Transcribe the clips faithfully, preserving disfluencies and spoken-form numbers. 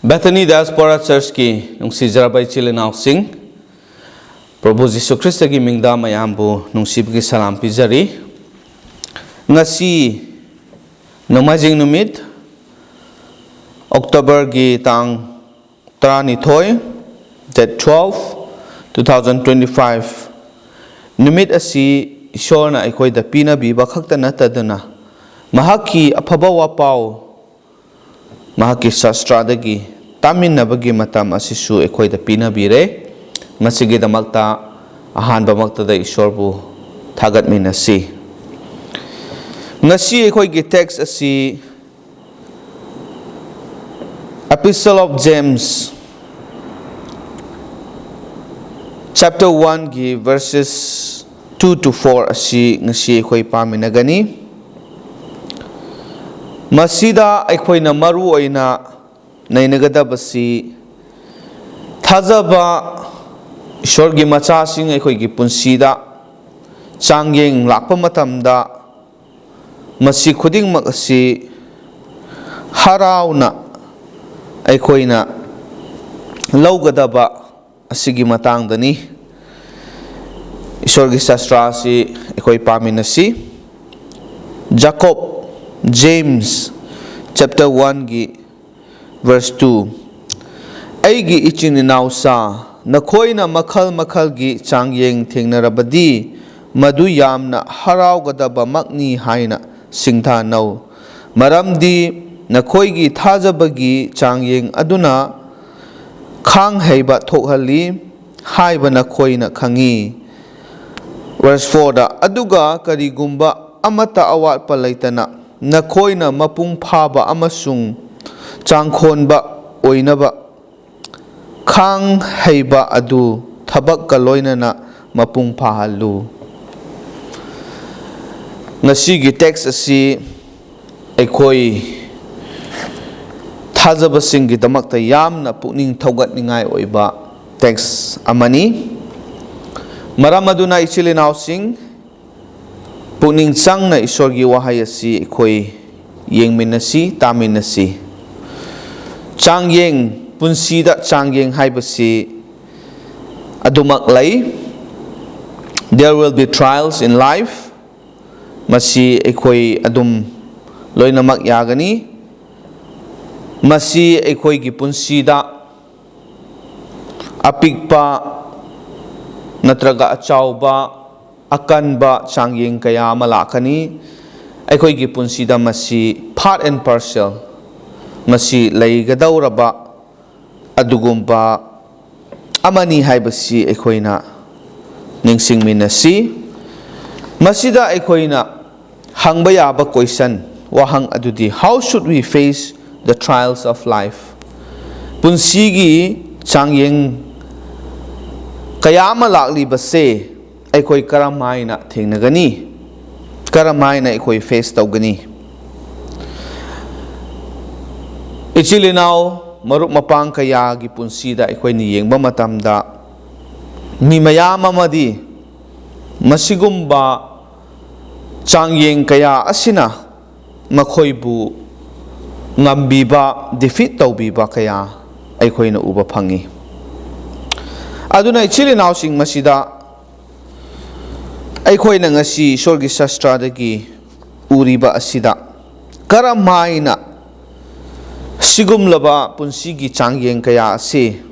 Bethany Diaspora Churchꯀꯤ ꯅꯨꯡꯁꯤꯖꯔꯕ ꯏꯆꯤꯜ ꯏꯅꯥꯎꯁꯤꯡ, ꯄ꯭ꯔꯚꯨ ꯖꯤꯁꯨ ꯈ꯭ꯔꯤꯁꯇꯒꯤ ꯃꯤꯡꯗ ꯃꯌꯥꯝꯕꯨ ꯅꯨꯡꯁꯤꯕꯒꯤ ꯁꯂꯥꯝ ꯄꯤꯖꯔꯤ꯫ ꯉꯁꯤ ꯅꯣꯡꯃꯥꯏꯖꯤꯡ ꯅꯨꯃꯤꯠ, ꯑꯣꯛꯇꯣꯕꯔꯒꯤ ꯇꯥꯡ ꯇꯔꯥꯅꯤꯊꯣꯏ, date twelve, two thousand twenty-five ꯅꯨꯃꯤꯠ ꯑꯁꯤ ꯏꯁꯣꯔꯅ ꯑꯩꯈꯣꯏꯗ ꯄꯤꯅꯕꯤꯕ ꯈꯛꯇ ꯅꯠꯇꯗꯨꯅ, ꯃꯍꯥꯛꯀꯤ ꯑꯐꯕ ꯋꯥꯄꯥꯎ, ꯃꯍꯥꯛꯀꯤ ꯁꯥꯁꯇ꯭ꯔꯥꯗꯒꯤ ꯇꯥꯃꯤꯟꯅꯕꯒꯤ ꯃꯇꯝ ꯑꯁꯤꯁꯨ ꯑꯩꯈꯣꯏꯗ ꯄꯤꯅꯕꯤꯔꯦ꯫ ꯃꯁꯤꯒꯤꯗꯃꯛꯇ ꯑꯍꯥꯟꯕꯃꯛꯇꯗ ꯏꯁꯣꯔꯕꯨ ꯊꯥꯒꯠꯃꯤꯟꯅꯁꯤ꯫ ꯉꯁꯤ ꯑꯩꯈꯣꯏꯒꯤ text ꯑꯁꯤ Epistle of James, chapter one ꯒꯤ verses two to four ꯑꯁꯤ ꯉꯁꯤ ꯑꯩꯈꯣꯏ ꯄꯥꯃꯤꯟꯅꯒꯅꯤ꯫ ꯃꯁꯤꯗ ꯑꯩꯈꯣꯏꯅ ꯃꯔꯨ ꯑꯣꯏꯅ ꯅꯩꯅꯒꯗꯕꯁꯤ, ꯊꯥꯖꯕ ꯏꯁꯣꯔꯒꯤ ꯃꯆꯥꯁꯤꯡ ꯑꯩꯈꯣꯏꯒꯤ ꯄꯨꯟꯁꯤꯗ ꯆꯥꯡꯌꯦꯡ ꯂꯥꯛꯄ ꯃꯇꯝꯗ, ꯃꯁꯤ ꯈꯨꯗꯤꯡꯃꯛ ꯑꯁꯤ ꯍꯔꯥꯎꯅ ꯑꯩꯈꯣꯏꯅ ꯂꯧꯒꯗꯕ ꯑꯁꯤꯒꯤ ꯃꯇꯥꯡꯗꯅꯤ꯫ ꯏꯁꯣꯔꯒꯤ ꯁꯥꯁꯇ꯭ꯔꯥ ꯑꯁꯤ ꯑꯩꯈꯣꯏ ꯄꯥꯃꯤꯟꯅꯁꯤ꯫ ꯖꯥꯀꯣꯕ, James, chapter one ꯒꯤ verse two, "ꯑꯩꯒꯤ ꯏꯆꯤꯟ ꯏꯅꯥꯎꯁꯥ, ꯅꯈꯣꯏꯅ ꯃꯈꯜ ꯃꯈꯜꯒꯤ ꯆꯥꯡꯌꯦꯡ ꯊꯦꯡꯅꯔꯕꯗꯤ, ꯃꯗꯨ ꯌꯥꯝꯅ ꯍꯔꯥꯎꯒꯗꯕꯃꯛꯅꯤ ꯍꯥꯏꯅ ꯁꯤꯡꯊꯥꯅꯧ꯫ ꯃꯔꯝꯗꯤ ꯅꯈꯣꯏꯒꯤ ꯊꯥꯖꯕꯒꯤ ꯆꯥꯡꯌꯦꯡ ꯑꯗꯨꯅ ꯈꯥꯡ ꯍꯩꯕ ꯊꯣꯛꯍꯜꯂꯤ ꯍꯥꯏꯕ ꯅꯈꯣꯏꯅ ꯈꯪꯉꯤ꯫" Verse fourꯗ, "ꯑꯗꯨꯒ ꯀꯔꯤꯒꯨꯝꯕ ꯑꯃꯠꯇ ꯑꯋꯥꯠꯄ ꯂꯩꯇꯅ ꯅꯈꯣꯏꯅ ꯃꯄꯨꯡ ꯐꯥꯕ ꯑꯃꯁꯨꯡ ꯆꯥꯡꯈꯣꯟꯕ ꯑꯣꯏꯅꯕ ꯈꯥꯡ ꯍꯩꯕ ꯑꯗꯨ ꯊꯕꯛꯀ ꯂꯣꯏꯅꯅ ꯃꯄꯨꯡ ꯐꯥꯍꯜꯂꯨ꯫" ꯉꯁꯤꯒꯤ text ꯑꯁꯤ ꯑꯩꯈꯣꯏ ꯊꯥꯖꯕꯁꯤꯡꯒꯤꯗꯃꯛꯇ ꯌꯥꯝꯅ ꯄꯨꯛꯅꯤꯡ ꯊꯧꯒꯠꯅꯤꯡꯉꯥꯏ ꯑꯣꯏꯕ text ꯑꯃꯅꯤ꯫ ꯃꯔꯝ ꯑꯗꯨꯅ, ꯏꯆꯤꯜ ꯏꯅꯥꯎꯁꯤꯡ, ꯄꯨꯛꯅꯤꯡ ꯆꯪꯅ ꯏꯁꯣꯔꯒꯤ ꯋꯥꯍꯩ ꯑꯁꯤ ꯑꯩꯈꯣꯏ ꯌꯦꯡꯃꯤꯟꯅꯁꯤ, ꯇꯥꯃꯤꯟꯅꯁꯤ꯫ ꯆꯥꯡꯌꯦꯡ, ꯄꯨꯟꯁꯤꯗ ꯆꯥꯡꯌꯦꯡ ꯍꯥꯏꯕꯁꯤ ꯑꯗꯨꯃꯛ ꯂꯩ꯫ There will be trials in life. ꯃꯁꯤ ꯑꯩꯈꯣꯏ ꯑꯗꯨꯝ ꯂꯣꯏꯅꯃꯛ ꯌꯥꯒꯅꯤ꯫ ꯃꯁꯤ ꯑꯩꯈꯣꯏꯒꯤ ꯄꯨꯟꯁꯤꯗ ꯑꯄꯤꯛꯄ ꯅꯠꯇ꯭ꯔꯒ ꯑꯆꯥꯎꯕ ꯑꯀꯟꯕ ꯆꯥꯡꯌꯦꯡ ꯀꯌꯥ ꯑꯃ ꯂꯥꯛꯀꯅꯤ꯫ ꯑꯩꯈꯣꯏꯒꯤ ꯄꯨꯟꯁꯤꯗ ꯃꯁꯤ part and parcel, ꯃꯁꯤ ꯂꯩꯒꯗꯧꯔꯕ ꯑꯗꯨꯒꯨꯝꯕ ꯑꯃꯅꯤ ꯍꯥꯏꯕꯁꯤ ꯑꯩꯈꯣꯏꯅ ꯅꯤꯡꯁꯤꯡꯃꯤꯟꯅꯁꯤ꯫ ꯃꯁꯤꯗ ꯑꯩꯈꯣꯏꯅ ꯍꯪꯕ ꯌꯥꯕ question, ꯋꯥꯍꯪ ꯑꯗꯨꯗꯤ, how should we face the trials of life? ꯄꯨꯟꯁꯤꯒꯤ ꯆꯥꯡꯌꯦꯡ ꯀꯌꯥ ꯑꯃ ꯂꯥꯛꯂꯤꯕꯁꯦ ꯑꯩꯈꯣꯏ ꯀꯔꯝ ꯍꯥꯏꯅ ꯊꯦꯡꯅꯒꯅꯤ? ꯀꯔꯝ ꯍꯥꯏꯅ ꯑꯩꯈꯣꯏ face ꯇꯧꯒꯅꯤ? ꯏꯆꯤꯜ ꯏꯅꯥꯎ, ꯃꯔꯨꯞ ꯃꯄꯥꯡ ꯀꯌꯥꯒꯤ ꯄꯨꯟꯁꯤꯗ ꯑꯩꯈꯣꯏꯅ ꯌꯦꯡꯕ ꯃꯇꯝꯗ, ꯃꯤ ꯃꯌꯥꯝ ꯑꯃꯗꯤ ꯃꯁꯤꯒꯨꯝꯕ ꯆꯥꯡꯌꯦꯡ ꯀꯌꯥ ꯑꯁꯤꯅ ꯃꯈꯣꯏꯕꯨ ꯉꯝꯕꯤꯕ, defeat ꯇꯧꯕꯤꯕ ꯀꯌꯥ ꯑꯩꯈꯣꯏꯅ ꯎꯕ ꯐꯪꯉꯤ꯫ ꯑꯗꯨꯅ ꯏꯆꯤꯜ ꯏꯅꯥꯎꯁꯤꯡ, ꯃꯁꯤꯗ ꯑꯩꯈꯣꯏꯅ ꯉꯁꯤ ꯏꯁꯣꯔꯒꯤ ꯁꯥꯁꯇ꯭ꯔꯗꯒꯤ ꯎꯔꯤꯕ ꯑꯁꯤꯗ ꯀꯔꯝ ꯍꯥꯏꯅ ꯁꯤꯒꯨꯝꯂꯕ ꯄꯨꯟꯁꯤꯒꯤ ꯆꯥꯡꯌꯦꯡ ꯀꯌꯥ ꯑꯁꯤ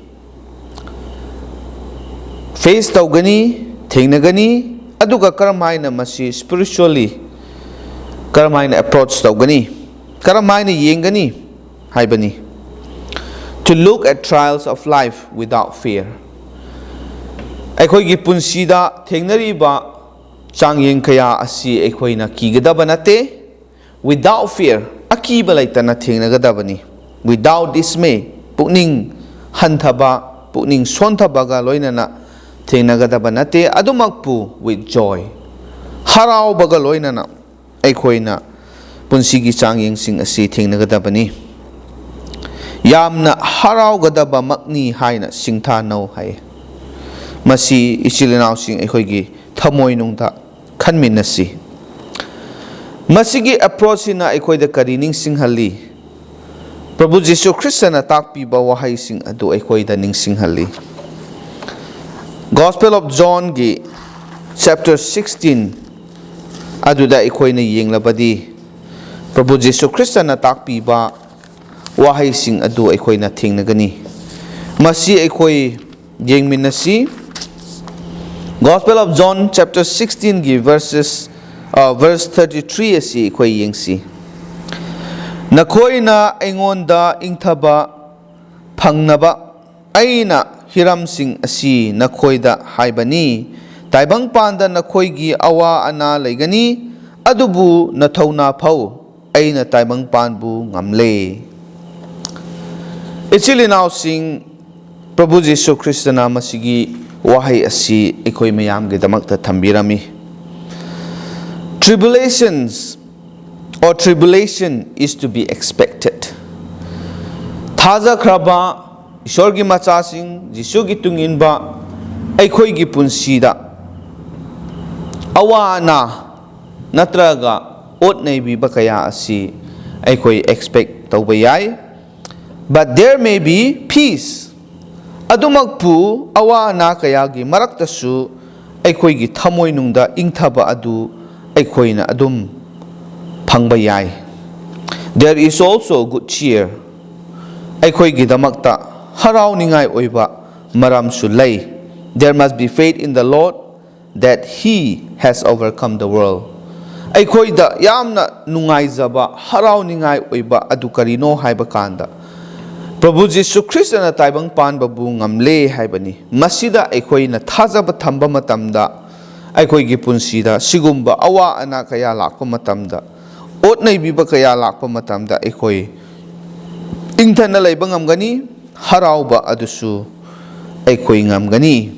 face ꯇꯧꯒꯅꯤ, ꯊꯦꯡꯅꯒꯅꯤ, ꯑꯗꯨꯒ ꯀꯔꯝ ꯍꯥꯏꯅ ꯃꯁꯤ spiritually ꯀꯔꯝ ꯍꯥꯏꯅ approach ꯇꯧꯒꯅꯤ, ꯀꯔꯝ ꯍꯥꯏꯅ ꯌꯦꯡꯒꯅꯤ ꯍꯥꯏꯕꯅꯤ꯫ To look at trials of life without fear. ꯑꯩꯈꯣꯏꯒꯤ ꯄꯨꯟꯁꯤꯗ ꯊꯦꯡꯅꯔꯤꯕ ꯆꯥꯡꯌꯦꯡ ꯀꯌꯥ ꯑꯁꯤ ꯑꯩꯈꯣꯏꯅ ꯀꯤꯒꯗꯕ ꯅꯠꯇꯦ꯫ Without fear, ꯑꯀꯤꯕ ꯂꯩꯇꯅ ꯊꯦꯡꯅꯒꯗꯕꯅꯤ꯫ Without dismay, ꯄꯨꯛꯅꯤꯡ ꯍꯟꯊꯕ, ꯄꯨꯛꯅꯤꯡ ꯁꯣꯟꯊꯕꯒ ꯂꯣꯏꯅꯅ ꯊꯦꯡꯅꯒꯗꯕ ꯅꯠꯇꯦ꯫ ꯑꯗꯨꯃꯛꯄꯨ with joy, ꯍꯔꯥꯎꯕꯒ ꯂꯣꯏꯅꯅ ꯑꯩꯈꯣꯏꯅ ꯄꯨꯟꯁꯤꯒꯤ ꯆꯥꯡꯌꯦꯡꯁꯤꯡ ꯑꯁꯤ ꯊꯦꯡꯅꯒꯗꯕꯅꯤ꯫ ꯌꯥꯝꯅ ꯍꯔꯥꯎꯒꯗꯕꯃꯛꯅꯤ ꯍꯥꯏꯅ ꯁꯤꯡꯊꯥꯅꯧ ꯍꯥꯏ꯫ ꯃꯁꯤ ꯏꯆꯤꯜ ꯏꯅꯥꯎꯁꯤꯡ ꯑꯩꯈꯣꯏꯒꯤ ꯊꯃꯣꯏꯅꯨꯡꯗ ꯈꯟꯃꯤꯟꯅꯁꯤ꯫ ꯃꯁꯤꯒꯤ approach ꯁꯤꯅ ꯑꯩꯈꯣꯏꯗ ꯀꯔꯤ ꯅꯤꯡꯁꯤꯡꯍꯜꯂꯤ? ꯄ꯭ꯔꯚꯨ ꯖꯤꯁꯨ ꯈ꯭ꯔꯤꯁꯇꯅ ꯇꯥꯛꯄꯤꯕ ꯋꯥꯍꯩꯁꯤꯡ ꯑꯗꯨ ꯑꯩꯈꯣꯏꯗ ꯅꯤꯡꯁꯤꯡꯍꯜꯂꯤ꯫ Gospel of Johnꯒꯤ chapter sixteen ꯑꯗꯨꯗ ꯑꯩꯈꯣꯏꯅ ꯌꯦꯡꯂꯕꯗꯤ, ꯄ꯭ꯔꯚꯨ ꯖꯤꯁꯨ ꯈ꯭ꯔꯤꯁꯇꯅ ꯇꯥꯛꯄꯤꯕ ꯋꯥꯍꯩꯁꯤꯡ ꯑꯗꯨ ꯑꯩꯈꯣꯏꯅ ꯊꯦꯡꯅꯒꯅꯤ꯫ ꯃꯁꯤ ꯑꯩꯈꯣꯏ ꯌꯦꯡꯃꯤꯟꯅꯁꯤ꯫ Gospel of John chapter sixteenꯒꯤ verses, verse thirty three ꯑꯁꯤ ꯑꯩꯈꯣꯏ ꯌꯦꯡꯁꯤ꯫ "ꯅꯈꯣꯏꯅ ꯑꯩꯉꯣꯟꯗ ꯏꯪꯊꯕ ꯐꯪꯅꯕ ꯑꯩꯅ ꯍꯤꯔꯝꯁꯤꯡ ꯑꯁꯤ ꯅꯈꯣꯏꯗ ꯍꯥꯏꯕꯅꯤ꯫ ꯇꯥꯏꯕꯪꯄꯥꯟꯗ ꯅꯈꯣꯏꯒꯤ ꯑꯋꯥ ꯑꯅꯥ ꯂꯩꯒꯅꯤ, ꯑꯗꯨꯕꯨ ꯅꯊꯧꯅꯥ ꯐꯧ, ꯑꯩꯅ ꯇꯥꯏꯕꯪꯄꯥꯟꯕꯨ ꯉꯝꯂꯦ꯫" ꯏꯆꯤꯜ ꯏꯅꯥꯎꯁꯤꯡ, ꯄ꯭ꯔꯚꯨ ꯖꯤꯁꯨ ꯈ꯭ꯔꯤꯁꯇꯅ ꯃꯁꯤꯒꯤ ꯋꯥꯍꯩ ꯑꯁꯤ ꯑꯩꯈꯣꯏ ꯃꯌꯥꯝꯒꯤꯗꯃꯛꯇ ꯊꯝꯕꯤꯔꯝꯃꯤ꯫ Tribulations or tribulation is to be expected. ꯊꯥꯖꯈ꯭ꯔꯕ ꯏꯁꯣꯔꯒꯤ ꯃꯆꯥꯁꯤꯡ, ꯖꯤꯁꯨꯒꯤ ꯇꯨꯡꯏꯟꯕ ꯑꯩꯈꯣꯏꯒꯤ ꯄꯨꯟꯁꯤꯗ ꯑꯋꯥ ꯑꯅꯥ ꯅꯠꯇ꯭ꯔꯒ ꯑꯣꯠ ꯅꯩꯕꯤꯕ ꯀꯌꯥ ꯑꯁꯤ ꯑꯩꯈꯣꯏ expect ꯇꯧꯕ ꯌꯥꯏ꯫ But there may be peace. ꯑꯗꯨꯃꯛꯄꯨ, ꯑꯋꯥ ꯑꯅꯥ ꯀꯌꯥꯒꯤ ꯃꯔꯛꯇꯁꯨ ꯑꯩꯈꯣꯏꯒꯤ ꯊꯃꯣꯏꯅꯨꯡꯗ ꯏꯪꯊꯕ ꯑꯗꯨ ꯑꯩꯈꯣꯏꯅ ꯑꯗꯨꯝ ꯐꯪꯕ ꯌꯥꯏ꯫ There is also good cheer. ꯑꯩꯈꯣꯏꯒꯤꯗꯃꯛꯇ ꯍꯔꯥꯎꯅꯤꯡꯉꯥꯏ ꯑꯣꯏꯕ ꯃꯔꯝꯁꯨ ꯂꯩ꯫ There must be faith in the Lord that he has overcome the world. ꯑꯩꯈꯣꯏꯗ ꯌꯥꯝꯅ ꯅꯨꯡꯉꯥꯏꯖꯕ, ꯍꯔꯥꯎꯅꯤꯡꯉꯥꯏ ꯑꯣꯏꯕ ꯑꯗꯨ ꯀꯔꯤꯅꯣ ꯍꯥꯏꯕ ꯀꯥꯟꯗ, ꯄ꯭ꯔꯚꯨ ꯖꯤꯁꯨ ꯈ꯭ꯔꯤꯁꯇꯅ ꯇꯥꯏꯕꯪ ꯄꯥꯟꯕꯕꯨ ꯉꯝꯂꯦ ꯍꯥꯏꯕꯅꯤ꯫ ꯃꯁꯤꯗ ꯑꯩꯈꯣꯏꯅ ꯊꯥꯖꯕ ꯊꯝꯕ ꯃꯇꯝꯗ, ꯑꯩꯈꯣꯏꯒꯤ ꯄꯨꯟꯁꯤꯗ ꯁꯤꯒꯨꯝꯕ ꯑꯋꯥ ꯑꯅꯥ ꯀꯌꯥ ꯂꯥꯛꯄ ꯃꯇꯝꯗ, ꯑꯣꯠ ꯅꯩꯕꯤꯕ ꯀꯌꯥ ꯂꯥꯛꯄ ꯃꯇꯝꯗ, ꯑꯩꯈꯣꯏ ꯏꯪꯊꯅ ꯂꯩꯕ ꯉꯝꯒꯅꯤ, ꯍꯔꯥꯎꯕ ꯑꯗꯨꯁꯨ ꯑꯩꯈꯣꯏ ꯉꯝꯒꯅꯤ꯫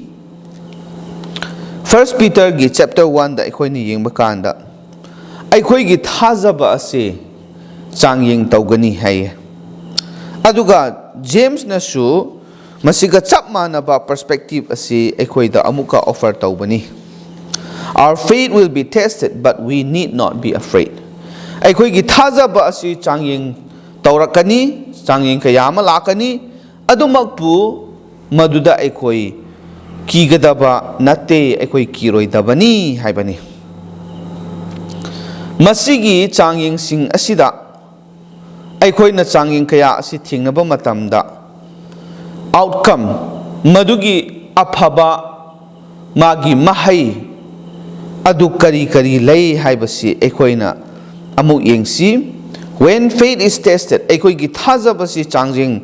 First Peterꯒꯤ chapter oneꯗ ꯑꯩꯈꯣꯏꯅ ꯌꯦꯡꯕ ꯀꯥꯟꯗ, ꯑꯩꯈꯣꯏꯒꯤ ꯊꯥꯖꯕ ꯑꯁꯤ ꯆꯥꯡꯌꯦꯡ ꯇꯧꯒꯅꯤ ꯍꯥꯏꯌꯦ꯫ ꯑꯗꯨꯒ ꯖꯦꯝꯁꯅꯁꯨ ꯃꯁꯤꯒ ꯆꯞ ꯃꯥꯟꯅꯕ perspective ꯑꯁꯤ ꯑꯩꯈꯣꯏꯗ ꯑꯃꯨꯛꯀ offer ꯇꯧꯕꯅꯤ꯫ "Our faith will be tested, but we need not be afraid." ꯑꯩꯈꯣꯏꯒꯤ ꯊꯥꯖꯕ ꯑꯁꯤ ꯆꯥꯡꯌꯦꯡ ꯇꯧꯔꯛꯀꯅꯤ, ꯆꯥꯡꯌꯦꯡ ꯀꯌꯥ ꯑꯃ ꯂꯥꯛꯀꯅꯤ꯫ ꯑꯗꯨꯃꯛꯄꯨ ꯃꯗꯨꯗ ꯑꯩꯈꯣꯏ ꯀꯤꯒꯗꯕ ꯅꯠꯇꯦ, ꯑꯩꯈꯣꯏ ꯀꯤꯔꯣꯏꯗꯕꯅꯤ ꯍꯥꯏꯕꯅꯤ꯫ ꯃꯁꯤꯒꯤ ꯆꯥꯡꯌꯦꯡꯁꯤꯡ ꯑꯁꯤꯗ ꯑꯩꯈꯣꯏꯅ ꯆꯥꯡꯌꯦꯡ ꯀꯌꯥ ꯑꯁꯤ ꯊꯦꯡꯅꯕ ꯃꯇꯝꯗ, outcome, ꯃꯗꯨꯒꯤ ꯑꯐꯕ ꯃꯥꯒꯤ ꯃꯍꯩ ꯑꯗꯨ ꯀꯔꯤ ꯀꯔꯤ ꯂꯩ ꯍꯥꯏꯕꯁꯤ ꯑꯩꯈꯣꯏꯅ ꯑꯃꯨꯛ ꯌꯦꯡꯁꯤ꯫ When faith is tested, ꯑꯩꯈꯣꯏꯒꯤ ꯊꯥꯖꯕꯁꯤ ꯆꯥꯡꯌꯦꯡ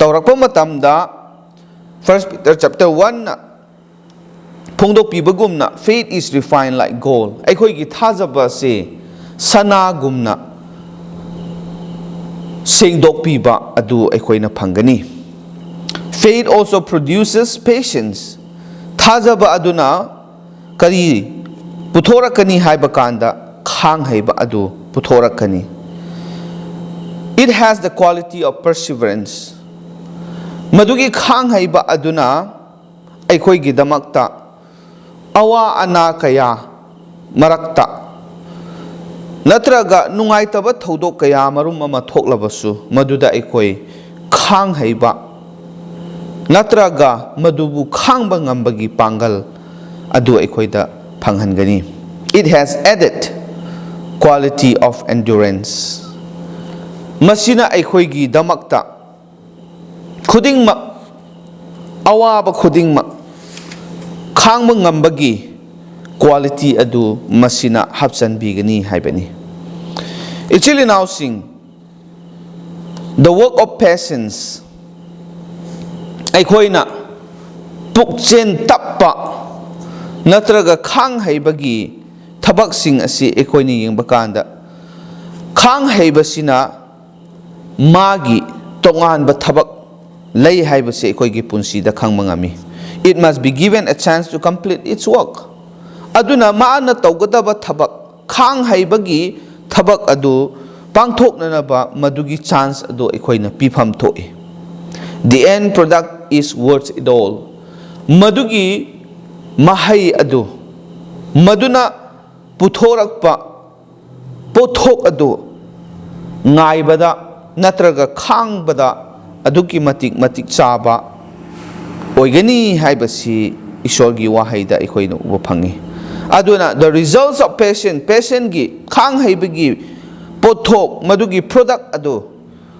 ꯇꯧꯔꯛꯄ ꯃꯇꯝꯗ, First Peter chapter one ꯅ ꯐꯣꯡꯗꯣꯛꯄꯤꯕꯒꯨꯝꯅ, faith is refined like gold, ꯑꯩꯈꯣꯏꯒꯤ ꯊꯥꯖꯕ ꯑꯁꯤ ꯁꯅꯥꯒꯨꯝꯅ ꯁꯦꯡꯗꯣꯛꯄꯤꯕ ꯑꯗꯨ ꯑꯩꯈꯣꯏꯅ ꯐꯪꯒꯅꯤ꯫ Faith also produces patience, ꯊꯥꯖꯕ ꯑꯗꯨꯅ ꯀꯔꯤ ꯄꯨꯊꯣꯔꯛꯀꯅꯤ ꯍꯥꯏꯕ ꯀꯥꯟꯗ, ꯈꯥꯡ ꯍꯩꯕ ꯑꯗꯨ ꯄꯨꯊꯣꯔꯛꯀꯅꯤ꯫ It has the quality of perseverance, ꯃꯗꯨꯒꯤ ꯈꯥꯡ ꯍꯩꯕ ꯑꯗꯨꯅ ꯑꯩꯈꯣꯏꯒꯤꯗꯃꯛꯇ ꯑꯋꯥ ꯑꯅꯥ ꯀꯌꯥ ꯃꯔꯛꯇ ꯅꯠꯇ꯭ꯔꯒ ꯅꯨꯡꯉꯥꯏꯇꯕ ꯊꯧꯗꯣꯛ ꯀꯌꯥ ꯃꯔꯨꯝ ꯑꯃ ꯊꯣꯛꯂꯕꯁꯨ, ꯃꯗꯨꯗ ꯑꯩꯈꯣꯏ ꯈꯥꯡ ꯍꯩꯕ ꯅꯠꯇ꯭ꯔꯒ ꯃꯗꯨꯕꯨ ꯈꯥꯡꯕ ꯉꯝꯕꯒꯤ ꯄꯥꯡꯒꯜ ꯑꯗꯨ ꯑꯩꯈꯣꯏꯗ ꯐꯪꯍꯟꯒꯅꯤ꯫ It has added quality of endurance, ꯃꯁꯤꯅ ꯑꯩꯈꯣꯏꯒꯤꯗꯃꯛꯇ ꯈꯨꯗꯤꯡꯃꯛ, ꯑꯋꯥꯕ ꯈꯨꯗꯤꯡꯃꯛ ꯈꯥꯡꯕ ꯉꯝꯕꯒꯤ quality ꯑꯗꯨ ꯃꯁꯤꯅ ꯍꯥꯞꯆꯤꯟꯕꯤꯒꯅꯤ ꯍꯥꯏꯕꯅꯤ꯫ ꯏꯆꯤꯜ ꯏꯅꯥꯎꯁꯤꯡ, the work of patience, ꯑꯩꯈꯣꯏꯅ ꯄꯨꯛꯆꯦꯜ ꯇꯞꯄ ꯅꯠꯇ꯭ꯔꯒ ꯈꯥꯡ ꯍꯩꯕꯒꯤ ꯊꯕꯛꯁꯤꯡ ꯑꯁꯤ ꯑꯩꯈꯣꯏꯅ ꯌꯦꯡꯕ ꯀꯥꯟꯗ, ꯈꯥꯡ ꯍꯩꯕꯁꯤꯅ ꯃꯥꯒꯤ ꯇꯣꯉꯥꯟꯕ ꯊꯕꯛ ꯂꯩ ꯍꯥꯏꯕꯁꯤ ꯑꯩꯈꯣꯏꯒꯤ ꯄꯨꯟꯁꯤꯗ ꯈꯪꯕ ꯉꯝꯃꯤ꯫ It must be given a chance to complete its work. ꯑꯗꯨꯅ ꯃꯥꯅ ꯇꯧꯒꯗꯕ ꯊꯕꯛ, ꯈꯥꯡ ꯍꯩꯕꯒꯤ ꯊꯕꯛ ꯑꯗꯨ ꯄꯥꯡꯊꯣꯛꯅꯅꯕ ꯃꯗꯨꯒꯤ chance ꯑꯗꯨ ꯑꯩꯈꯣꯏꯅ ꯄꯤꯐꯝ ꯊꯣꯛꯏ꯫ The end product is worth it all. ꯃꯗꯨꯒꯤ ꯃꯍꯩ ꯑꯗꯨ, ꯃꯗꯨꯅ ꯄꯨꯊꯣꯔꯛꯄ ꯄꯣꯠꯊꯣꯛ ꯑꯗꯨ ꯉꯥꯏꯕꯗ ꯅꯠꯇ꯭ꯔꯒ ꯈꯥꯡꯕꯗ ꯑꯗꯨꯛꯀꯤ ꯃꯇꯤꯛ ꯃꯇꯤꯛ ꯆꯥꯕ ꯑꯣꯏꯒꯅꯤ ꯍꯥꯏꯕꯁꯤ ꯏꯁꯣꯔꯒꯤ ꯋꯥꯍꯩꯗ ꯑꯩꯈꯣꯏꯅ ꯎꯕ ꯐꯪꯉꯤ꯫ ꯑꯗꯨꯅ the results of patience, patienceꯒꯤ, ꯈꯥꯡ ꯍꯩꯕꯒꯤ ꯄꯣꯠꯊꯣꯛ, ꯃꯗꯨꯒꯤ product ꯑꯗꯨ,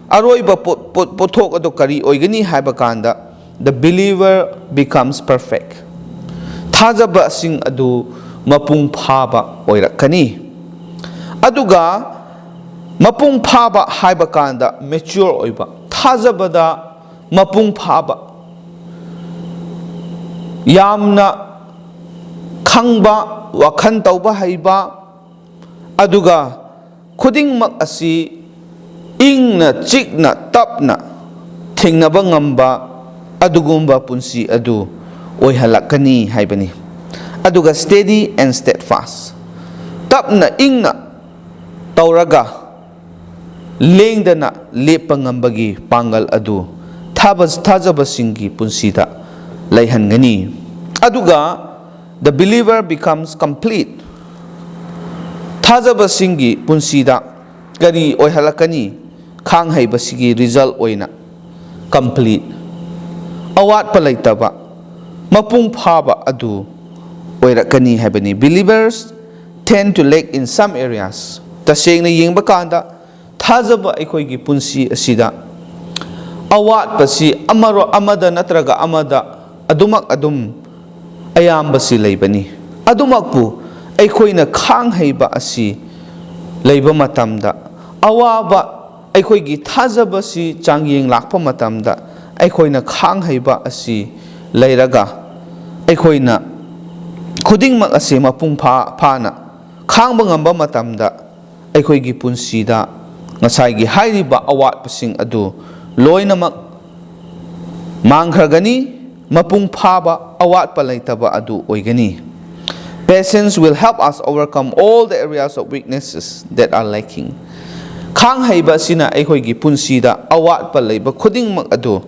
ꯑꯔꯣꯏꯕ ꯄꯣꯠ-, ꯄꯣꯠ-, ꯄꯣꯠꯊꯣꯛ ꯑꯗꯨ ꯀꯔꯤ ꯑꯣꯏꯒꯅꯤ ꯍꯥꯏꯕ ꯀꯥꯟꯗ, the believer becomes perfect, ꯊꯥꯖꯕꯁꯤꯡ ꯑꯗꯨ ꯃꯄꯨꯡ ꯐꯥꯕ ꯑꯣꯏꯔꯛꯀꯅꯤ꯫ ꯑꯗꯨꯒ ꯃꯄꯨꯡ ꯐꯥꯕ ꯍꯥꯏꯕ ꯀꯥꯟꯗ mature ꯑꯣꯏꯕ, ꯊꯥꯖꯕꯗ ꯃꯄꯨꯡ ꯐꯥꯕ, ꯌꯥꯝꯅ ꯈꯪꯕ, ꯋꯥꯈꯜ ꯇꯧꯕ ꯍꯩꯕ, ꯑꯗꯨꯒ ꯈꯨꯗꯤꯡꯃꯛ ꯑꯁꯤ ꯏꯪꯅ ꯆꯤꯛꯅ ꯇꯞꯅ ꯊꯦꯡꯅꯕ ꯉꯝꯕ ꯑꯗꯨꯒꯨꯝꯕ ꯄꯨꯟꯁꯤ ꯑꯗꯨ ꯑꯣꯏꯍꯜꯂꯛꯀꯅꯤ ꯍꯥꯏꯕꯅꯤ꯫ ꯑꯗꯨꯒ steady and steadfast, ꯇꯞꯅ ꯏꯪꯅ ꯇꯧꯔꯒ ꯂꯦꯡꯗꯅ ꯂꯦꯞꯄ ꯉꯝꯕꯒꯤ ꯄꯥꯡꯒꯜ ꯑꯗꯨ ꯊꯥꯕ-, ꯊꯥꯖꯕꯁꯤꯡꯒꯤ ꯄꯨꯟꯁꯤꯗ ꯂꯩꯍꯟꯒꯅꯤ꯫ ꯑꯗꯨꯒ the believer becomes complete, ꯊꯥꯖꯕꯁꯤꯡꯒꯤ ꯄꯨꯟꯁꯤꯗ ꯀꯔꯤ ꯑꯣꯏꯍꯜꯂꯛꯀꯅꯤ? ꯈꯥꯡ ꯍꯩꯕꯁꯤꯒꯤ result ꯑꯣꯏꯅ complete, ꯑꯋꯥꯠꯄ ꯂꯩꯇꯕ, ꯃꯄꯨꯡ ꯐꯥꯕ ꯑꯗꯨ ꯑꯣꯏꯔꯛꯀꯅꯤ ꯍꯥꯏꯕꯅꯤ꯫ Believers tend to lack in some areas. ꯇꯁꯦꯡꯅ ꯌꯦꯡꯕ ꯀꯥꯟꯗ, ꯊꯥꯖꯕ ꯑꯩꯈꯣꯏꯒꯤ ꯄꯨꯟꯁꯤ ꯑꯁꯤꯗ ꯑꯋꯥꯠꯄꯁꯤ ꯑꯃꯔꯣ-, ꯑꯃꯗ ꯅꯠꯇ꯭ꯔꯒ ꯑꯃꯗ ꯑꯗꯨꯃꯛ ꯑꯗꯨꯝ ꯑꯌꯥꯝꯕꯁꯤ ꯂꯩꯕꯅꯤ꯫ ꯑꯗꯨꯃꯛꯄꯨ ꯑꯩꯈꯣꯏꯅ ꯈꯥꯡ ꯍꯩꯕ ꯑꯁꯤ ꯂꯩꯕ ꯃꯇꯝꯗ, ꯑꯋꯥꯕ, ꯑꯩꯈꯣꯏꯒꯤ ꯊꯥꯖꯕꯁꯤ ꯆꯥꯡꯌꯦꯡ ꯂꯥꯛꯄ ꯃꯇꯝꯗ, ꯑꯩꯈꯣꯏꯅ ꯈꯥꯡ ꯍꯩꯕ ꯑꯁꯤ ꯂꯩꯔꯒ, ꯑꯩꯈꯣꯏꯅ ꯈꯨꯗꯤꯡꯃꯛ ꯑꯁꯤ ꯃꯄꯨꯡ ꯐꯥ-, ꯐꯥꯅ ꯈꯥꯡꯕ ꯉꯝꯕ ꯃꯇꯝꯗ, ꯑꯩꯈꯣꯏꯒꯤ ꯄꯨꯟꯁꯤꯗ ꯉꯁꯥꯏꯒꯤ ꯍꯥꯏꯔꯤꯕ ꯑꯋꯥꯠꯄꯁꯤꯡ ꯑꯗꯨ ꯂꯣꯏꯅꯃꯛ ꯃꯥꯡꯈ꯭ꯔꯒꯅꯤ, ꯃꯄꯨꯡ ꯐꯥꯕ, ꯑꯋꯥꯠꯄ ꯂꯩꯇꯕ ꯑꯗꯨ ꯑꯣꯏꯒꯅꯤ꯫ Patience will help us overcome all the areas of weaknesses that are lacking. ꯈꯥꯡ ꯍꯩꯕ ꯑꯁꯤꯅ ꯑꯩꯈꯣꯏꯒꯤ ꯄꯨꯟꯁꯤꯗ ꯑꯋꯥꯠꯄ ꯂꯩꯕ ꯈꯨꯗꯤꯡꯃꯛ ꯑꯗꯨ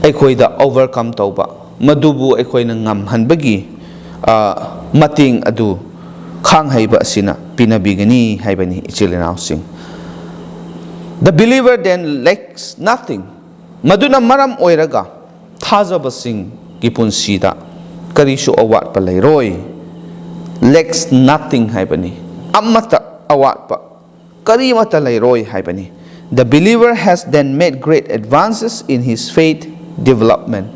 ꯑꯩꯈꯣꯏꯗ overcome ꯇꯧꯕ, ꯃꯗꯨꯕꯨ ꯑꯩꯈꯣꯏꯅ ꯉꯝꯍꯟꯕꯒꯤ, ꯑ, ꯃꯇꯦꯡ ꯑꯗꯨ ꯈꯥꯡ ꯍꯩꯕ ꯑꯁꯤꯅ ꯄꯤꯅꯕꯤꯒꯅꯤ ꯍꯥꯏꯕꯅꯤ, ꯏꯆꯤꯜ ꯏꯅꯥꯎꯁꯤꯡ꯫ The believer then lacks nothing. ꯃꯗꯨꯅ ꯃꯔꯝ ꯑꯣꯏꯔꯒ ꯊꯥꯖꯕꯁꯤꯡꯒꯤ ꯄꯨꯟꯁꯤꯗ ꯀꯔꯤꯁꯨ ꯑꯋꯥꯠꯄ ꯂꯩꯔꯣꯏ꯫ Lacks nothing ꯍꯥꯏꯕꯅꯤ꯫ ꯑꯃꯠꯇ ꯑꯋꯥꯠꯄ ꯀꯔꯤꯃꯠꯇ ꯂꯩꯔꯣꯏ ꯍꯥꯏꯕꯅꯤ꯫ The believer has then made great advances in his faith development.